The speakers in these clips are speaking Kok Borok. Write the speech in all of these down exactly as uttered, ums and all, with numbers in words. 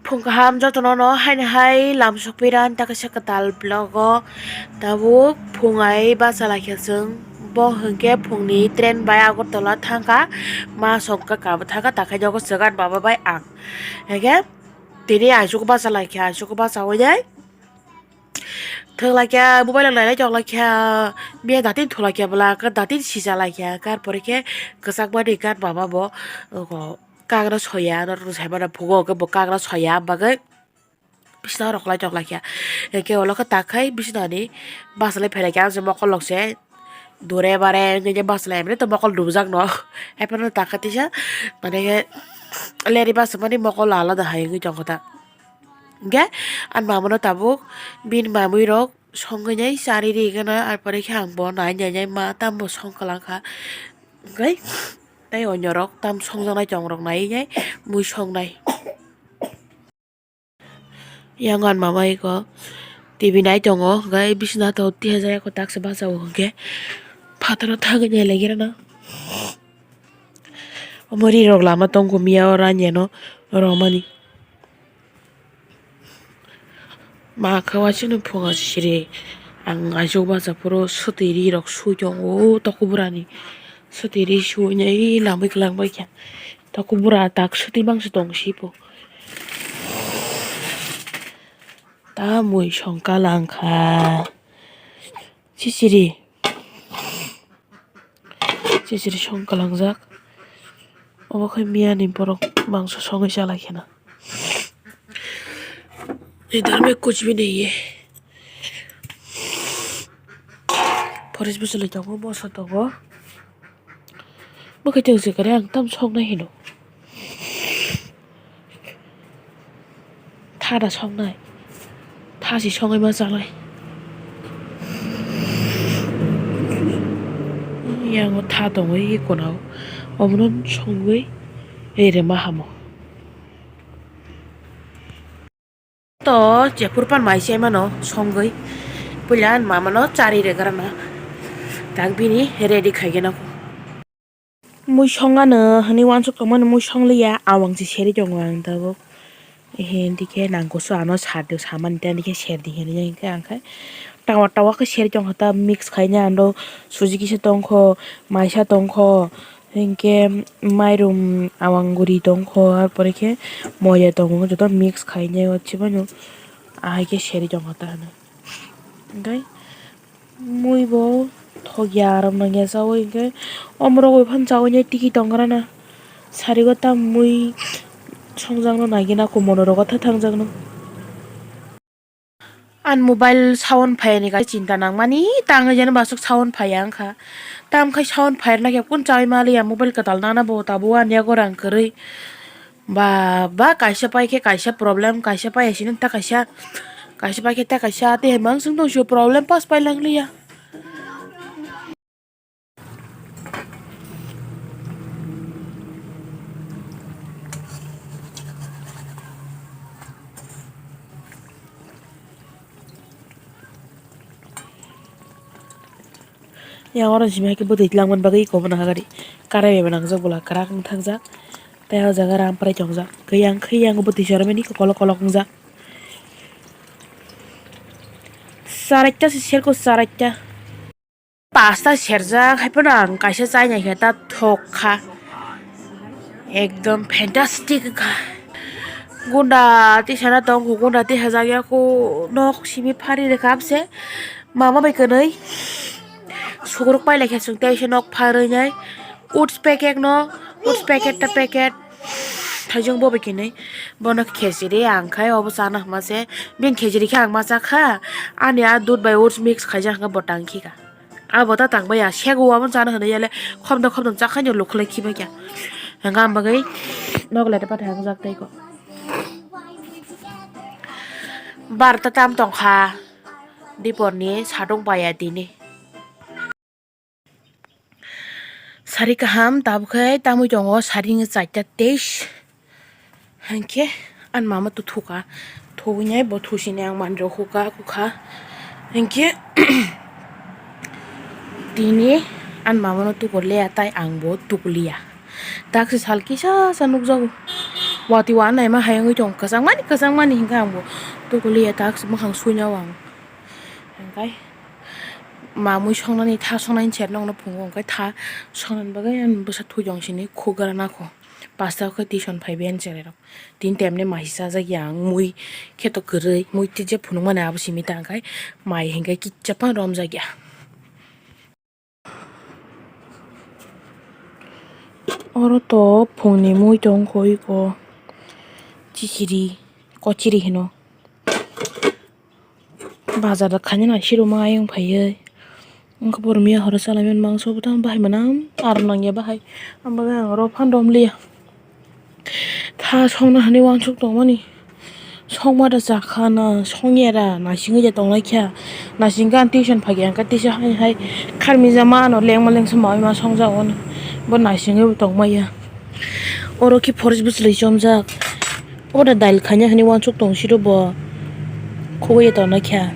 Phung kaham jotono no haino hai lam sokpira ta kaisa kwtal vlog o. Tabuk phung ai bachalaikha chwng, bo hwnkhe phungni train bai Agartala thangkha, ma songkha kabo thangkha, takhai nogo chwng ani mama bai ang. Hwnkhe tini aisuk bachalaikha, aisuk bachawi nai. Thwnglaikha, mobile rok nailai tonglai kha, miya datin thulaikha bwla, khe datin sijalaikha, khe ar pore khe kwchak mani khe ar mama bo, o, kagra soya, norok sai mano phugo, khe bo kagra soya, bagwi bisna rok lai tonglai kha. Khe ulo khe takhai bisnani bachalai phailaikha, ang se mokol rok se dure bare wngwi bachalai, emni to mokol nubujak no, haiphano takhai tisa, mane khe leri bachimani mokol alada hai wngwi tongkha ta. Hingke ani mama no tabuk bini mamui rok songwi nai chari ri gana, ar pore khe ang bo nai nai nai ma tamo song kwlang kha. Hingke tei onyo rok tam songjaknai chong rok nai nai mui song nai. Yang ani mama eko T V nai tongo, hingke bisina to tihajak eko taksa bacha o hingke phataro thangwi nai lagi rana. Omo ri rok lama tongkho miya o ranya no romani. Ma khe uaisukni phungo siri ang aisuk bacha phuru swtwi ri rok sui tongo o tokhuburani. Swtwi ri suinai lamwi kwlangbaikha. Tokhubura tak swtwi mangsa tong sibo. Ta mui songka langkha. Sisiri. Sisiri song kalangjak. Obo khe miyani borok mangso songwi chalai kheno. Idhar mein kuch bhi nahi hai. Forest bwswlwi tongo, moso tongo. Bwkhe chwng se kwrwi ang tam soknai hino. Tha da soknai. Tha si songwi ma chalai. Yango tha tongwi konao. Omono songwi ere ma hamo. To jephuru pan mai se mano songwi. Puila mama no chari regrana. Tak bini ready khaigena. Mui songano hwnwi uansuk tongmani mui songliya, awang se seri tongo ang tabuk. Ehe, hindikhe nangkukso ano sardi samani tei hindikhe serdi hinwi hwnkhe ang khe tawa tawa khe seri tongkha ta mix khaina ando suji kisa tongkho, maisa tongkho, hinkhe mairum awang guri tongkho, ar pore khe moya tongo, joto mix khainai o chibano ahai khe seri tongkha ta hwnwi. Hwnkhe. Mui bo thokya aram nangya chawi hwnkhe omorok bai phano chawi nai tiki tong rana. Sarigo ta mui songjakno nagina kumono rogo tha thangjakno. Ani mobile sound phaiyani khe chinta nangmani tangwi jani basuk sound phaiya wngkha. Tamkhai sound phairwna khe kun chawi maliya mobile kwtal nana bo tabuk ani yago rang kwrwi. Ba, ba, kaisa pai khe kaisa problem, kaisa pai sini ta kaisa, kaisa pai khe ta kaisa, tei hai manswng tong sio problem pass pai lang liya. Yang oro simi hai khe bwtwi langmani bagwi iko bono hagari karai bai nangjak bwla kwrak wng thakjak. Tei o jaga ramprai tongjak. Khe yang, khe yang bwtwi chormani kolok kolok wngjak. Charaita se serko, charaita. Pasta serjak, hai phano ang kaisa chai nai khe ta thok kha. Ekdom fantastic kha. Gunda tisana tong kho, gunda tisajak ya kho, nok simi phari rwkha abse. Mama bai kwnwi sugruk pai lai khe chwng tei se nok pharwi nai. Oats packet no, oats packet ta packet. Thaijwng bo bai kwnwi. Bono khejiri ang khai obo chana hwnma se. Bini khejiri khe ang ma cha kha. Ani a dudh bai oats mix khaijak hwnba bo tang khi kha. Abo ta tang bai ya. Sego abo chana hwnwi yale khobda khobda cha khaino lukhlai khi bai kha. Hwnba bagwi nok lai ta pathai jak tei ko. Bar ta tam tong kha. Dipor ni satung paya tini. Sari kaham tabuk khe tamwi tongo, sari wngkha chaita teis. Hinkhe ani mama to thuka, thuwi nai bo thusi nai ang manwi rok huka kukha. Hinkhe tini ani mama no tukur liya, tai ang bo tukuliya. Taksi sal kisa sa nukjago. Watwi wanaima hai wngwi tong, kwchangmani, kwchangmani hinkhe ang bo tukuliya tak mwkhang suina o ang. Hinkhe mamwi songnani, tha songnani cherno wngno phungo, hinkhe tha songnani bagwi ani bwsa thwi tong sini, khuk gra nakho. Pasta khe tuition phaibai ani cherai rok. Tin temne mai chajakya ang, mui khe to kwrwi, mui tei je phunukmani abo simi ta hinkhe mai hinkhe kichapang romjakya. Oro to phungni mui tong kho iko chichiri, kochiri hino. Bazar da khaina na siruma ayung phaiwi. Wngkha borok miya horo chalaimani mangso bwtang bahai manam aram nangya bahai. Ang bagwi ang oro phan romliya. Tha songna hinwi uansuk tongmani. Songma da chakha na songya da naisingwi da tongnai kha. Naisingkhe ang tuition phaiya hwnkhe tisa hai hai kharmija mano lengma lengsa mawi ma songjago no. Bo naisingwi bo tongmaya. Oro khe forest bwchwlwi chomjak. O da dail khaina hinwi uansuk tong siro bo. Khugwi tongna kha.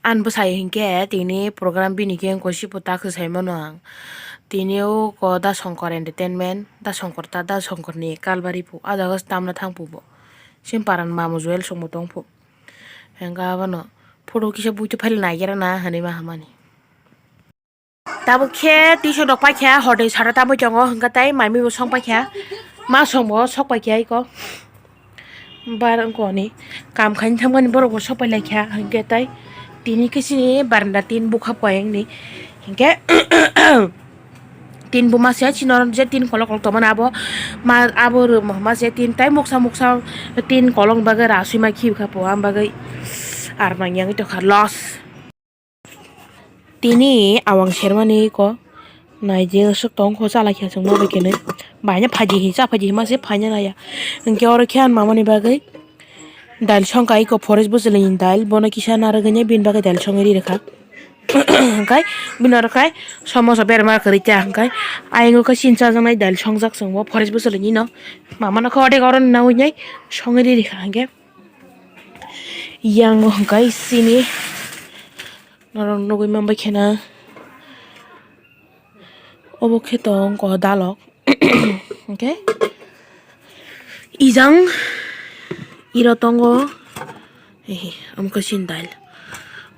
Ani bwsai hinkhe tini program bini khe wngkha sibo ta kwsai mano ang. Tini o ko Da Shankar Entertainment, Da Shankar ta, Da Shankar ni Kalbari pu, ah jaga se tamna thang pu bo. Sini para ni mamu Joel songbo tong pu. Hinkhe abono photo kisa buito phai nai gira na hinwi ma hamani. Tabuk khe tisa rok paikha, hordoi sara tamwi tongo, hwnkhe tai mai mui bo song paikha, ma song bo sok paikha iko. Bar wngkoni kam khaini thangmani borok bo sok pai laikha, hwnkhe tai tini khe chini baranda tin bukha koyengni, hwnkhe tin buma se chini oro je tin kolok kolok tongmani abo ma abo rwma hwnma se tin tai muksa muksa tin kolokni bagwi rasui ma khibikha po, ang bagwi ar nang yangwi tongkha loss. Tini awang sermani ko naidi aswk tong kho chalai khe chwngno bai khenwi baina phaidi hinwi cha phaidi hinma se phaina naya. Hinkhe oro khe ang mamani bagwi dail songkha iko forest bwchwlwini dail bono kisa narwgwini bini bagwi dail songwi ri rwkha. Hinkhe bini oro khe somoso berma kwrwi cha hinkhe ayang o khe chini chajaknai dail songjak chwngbo forest bwchwlwini no mamano khe odek oro nawi nai songwi ri rwkha hinkhe. Yang o hwnkhe sini norok nugwi manbai kheno obo khe tong ko dalok hwnkhe ijang iro tongo hehe omo khe sini dail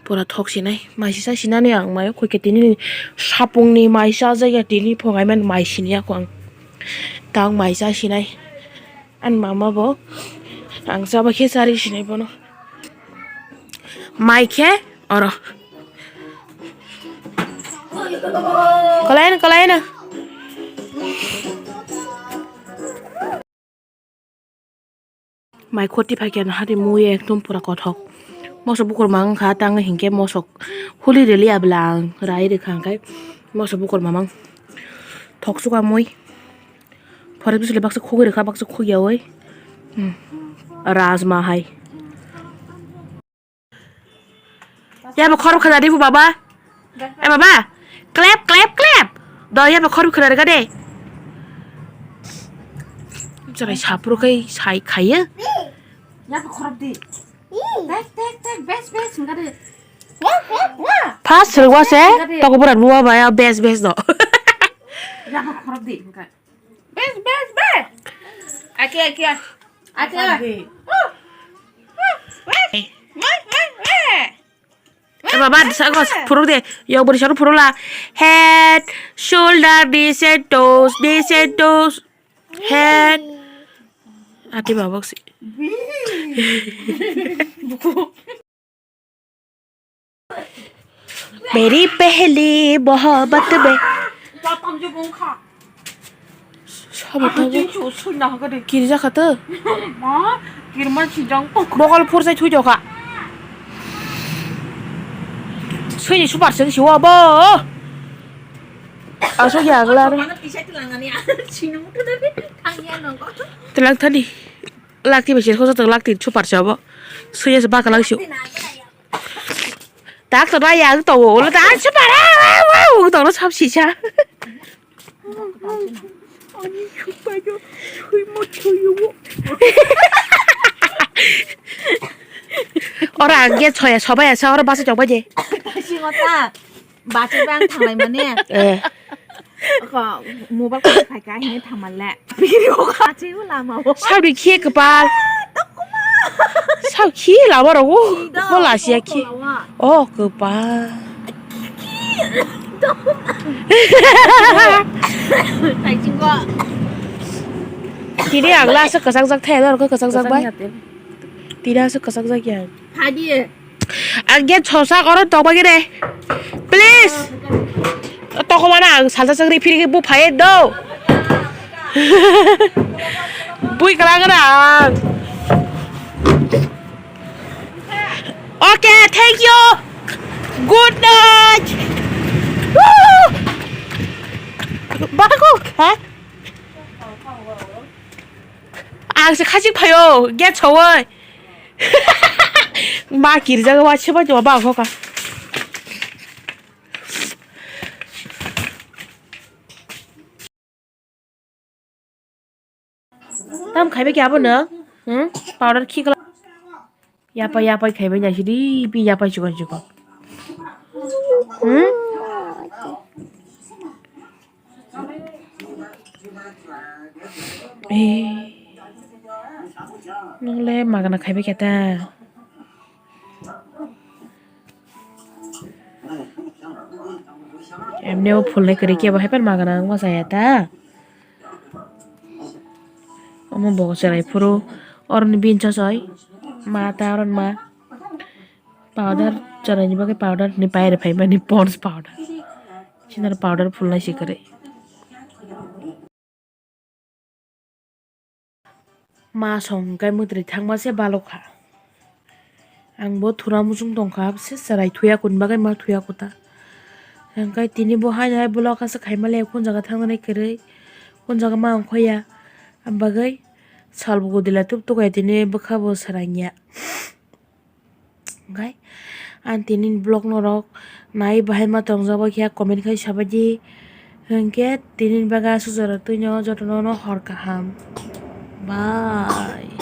pura thok sinai mai sisa sinani ang mai khoi khe tini sapungni mai chajakya tini phungai mani mai siniya kho ang tang mai cha sinai. Ani mama bo ang chaba khe chari sinai bono. Mai khe oro. Kalaina, kalaina. Mai khoti phai khe hari mui ekdom pura kothok. Mosok bukur mang kha tang hinkhe mosok huli rili abla ang rai rikha hwnkhe mosok bukur mamang thok chuka mui. Phore bisile baksa khugui rikha, baksa khugui yaui. Hmm. Rajma hai. Yabo khorok khada dibu baba. Eh baba. Clap, clap, clap. Do yabo khorok khada rega de. Jarai sapro kai sai khaiya. Yabo khorok di. Tek, tek, tek, bes, bes, hingga de. First rega se, toko burat buwa baya bes, bes do. Yabo khorok di, hingga. Bes, bes, bes. Ake, ake. Ake. Eh, baba, sago, phuru de. Yo, bori saru phuru la. Head, shoulder, knees and toes, knees and toes. Head. Ati babak si. Meri pehli mohabbat mein. Sabo tabo. Kiri jakha to. Bokol phur jai thui jokha. Sui super sing siwa bo. Aso ya glar. Telang thani. Lakti bai sir khosa to lakti super sabo. Sui asa baka lang siu. Tak to ba yang to wo lo dan super. Wow, to lo sab sisa. Ora ang ge choya sobai asa ora basa chok baje. Singota. Bacha bang thanglai mane. Eh. Ko mobile ko khai ka hine thamal le. Biri o ka chi u lama o. Saudi khie kepal. Sao khie lama rogo. Bola sia khie. Oh kepal. Tini ang la sa kasang sak thai, lor ko kasang sak bai. Tini asa kasang sak ya. Thadi. Ang gate sosa koro tokba gini. Please. Toko mana ang salsa sangri phiri bu phaye do. Bui kala gara ang. Okay, thank you. Good night. Woo! Bago, ha? Ang se khachik phayo, gate sawoi. Ma kirjago wa chebo chebo ba kho ka. Tam khaibe kya bo no? Hmm? Powder khikla. Yapai yapai khaibe nya sidi pi yapai chikon chikon. Hmm? Eh. Nungle magana khaibe kya ta? Emne o phulnai kwrwi kebo haipan magana wng masa ya ta. Omo bo chwrai phuru oroni bin chosoi ma ta oron ma powder chwraini bagwi powder ni bayre phaimani Pond's powder. Sinar powder phulnai si kwrwi. Ma song hwnkhe mwtwrwi thangma se balokha. Ang bo thura muchung tongkha, se chwrai thuya kun bagwi ma thuya kuta. Hwnkhe tini bo haino hai vlog asa khaima le kun jaga thangnani kwrwi, kun jaga ma ongkhoya. Am bagwi sal bo gudila tubtubya tini bwkha bo swrangya. Hwnkhe ang tini vlog norok nai bahai ma tongjak bai khe comment khai sabaidi. Hwnkhe tini bagwi aswk jora twino jotono no hor kaham. Bye.